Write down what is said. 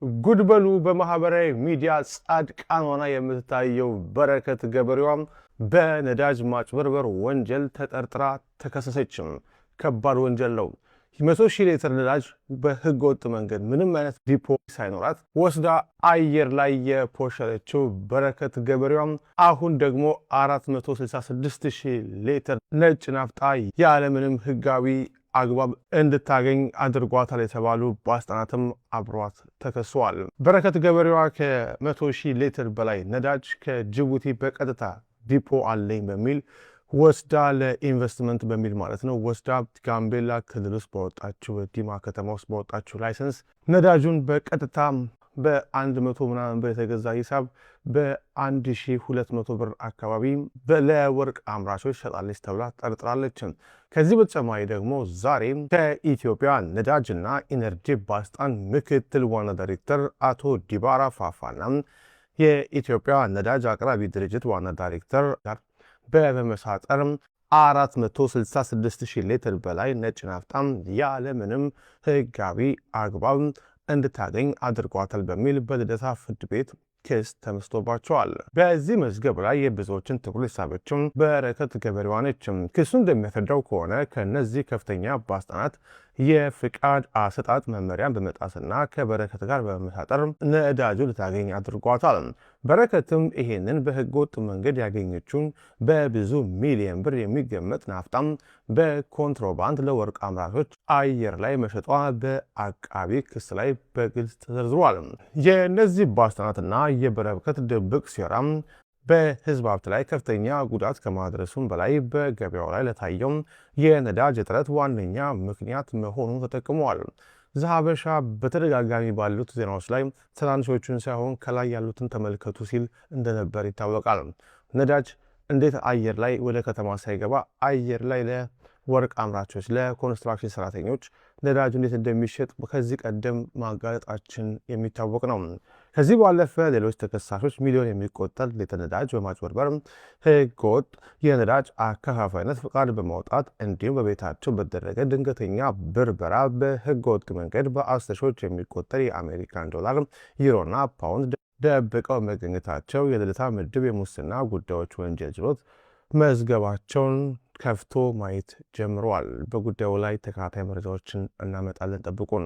ጉድ በሉ! በማህበራዊ ሚዲያ ጻድቃን ሆና የምትታየው በረከት ገበሬዋም በነዳጅ ማጭበርበር ወንጀል ተጠርጥራ ተከሰሰችም። ከባድ ወንጀል ነው። 100,000 ሊትር ነዳጅ በህገ ወጥ መንገድ ምንም አይነት ዲፖ ሳይኖራት ወስዳ አየር ላይ የፖሸረችው በረከት ገበሬዋም አሁን ደግሞ 466,000 ሊትር ነጭ ናፍጣ ያለምንም ህጋዊ አግባብ እንድታገኝ አድርጓታል የተባሉ ባለስልጣናትም አብሯት ተከሰዋል። በረከት ገበሬዋ ከ100,000 ሊትር በላይ ነዳጅ ከጅቡቲ በቀጥታ ዲፖ አለኝ በሚል ወስዳ፣ ለኢንቨስትመንት በሚል ማለት ነው፣ ወስዳ ጋምቤላ ክልል ውስጥ ባወጣችው፣ ዲማ ከተማ ውስጥ ባወጣችው license ነዳጁን በቀጥታ በ100 ምናምን ብር የተገዛ ሂሳብ በ1200 ብር አካባቢ ለወርቅ አምራቾች ሸጣለች ተብላ ጠርጥራለች። ከዚህ በተጨማሪ ደግሞ ዛሬ ከኢትዮጵያ ነዳጅና ኢነርጂ ባለስልጣን ምክትል ዋና ዳይሬክተር አቶ ዲባራ ፋፋና የኢትዮጵያ ነዳጅ አቅራቢ ድርጅት ዋና ዳይሬክተር ጋር በመመሳጠር 466 ሺህ ሊትር በላይ ነጭ ናፍጣም ያለምንም ህጋዊ አግባብ እንድታገኝ አድርጓታል በሚል በልደታ ፍርድ ቤት ክስ ተመስርቶባቸዋል። በዚህ መዝገብ ላይ የብዙዎችን ትኩረት የሳበችው በረከት ገበሬዋ ነች። ክሱ እንደሚያስረዳው ከሆነ ከእነዚህ ከፍተኛ ባለስልጣናት የፍቃድ አሰጣጥ መመሪያን በመጣስና ከበረከት ጋር በመመሳጠር ነዳጁ ልታገኝ አድርጓታል። በረከትም ይሄንን በህገወጥ መንገድ ያገኘችውን በብዙ ሚሊዮን ብር የሚገመት ናፍጣም በኮንትሮባንድ ለወርቅ አምራቾች አየር ላይ መሸጧ በአቃቢ ክስ ላይ በግልጽ ተዘርዝሯል። የእነዚህ ባለስልጣናትና የበረከት ድብቅ ሴራም በህዝብ ሀብት ላይ ከፍተኛ ጉዳት ከማድረሱም በላይ በገበያው ላይ ለታየው የነዳጅ እጥረት ዋነኛ ምክንያት መሆኑ ተጠቅሟል። ዘሀበሻ በተደጋጋሚ ባሉት ዜናዎች ላይ ትናንሾቹን ሳይሆን ከላይ ያሉትን ተመልከቱ ሲል እንደነበር ይታወቃል። ነዳጅ እንዴት አየር ላይ ወደ ከተማ ሳይገባ አየር ላይ ለወርቅ አምራቾች፣ ለኮንስትራክሽን ሰራተኞች ነዳጁ እንዴት እንደሚሸጥ ከዚህ ቀደም ማጋለጣችን የሚታወቅ ነው። ከዚህ ባለፈ ሌሎች ተከሳሾች ሚሊዮን የሚቆጠር ሊትር ነዳጅ በማጭበርበር፣ ህገወጥ የነዳጅ አከፋፋይነት ፈቃድ በማውጣት እንዲሁም በቤታቸው በተደረገ ድንገተኛ ብርበራ በህገወጥ መንገድ በ10 ሺዎች የሚቆጠር የአሜሪካን ዶላር፣ ዩሮና ፓውንድ ደብቀው መገኘታቸው የልደታ ምድብ የሙስና ጉዳዮች ወንጀል ችሎት መዝገባቸውን ከፍቶ ማየት ጀምረዋል። በጉዳዩ ላይ ተከታታይ መረጃዎችን እናመጣለን። ጠብቁን።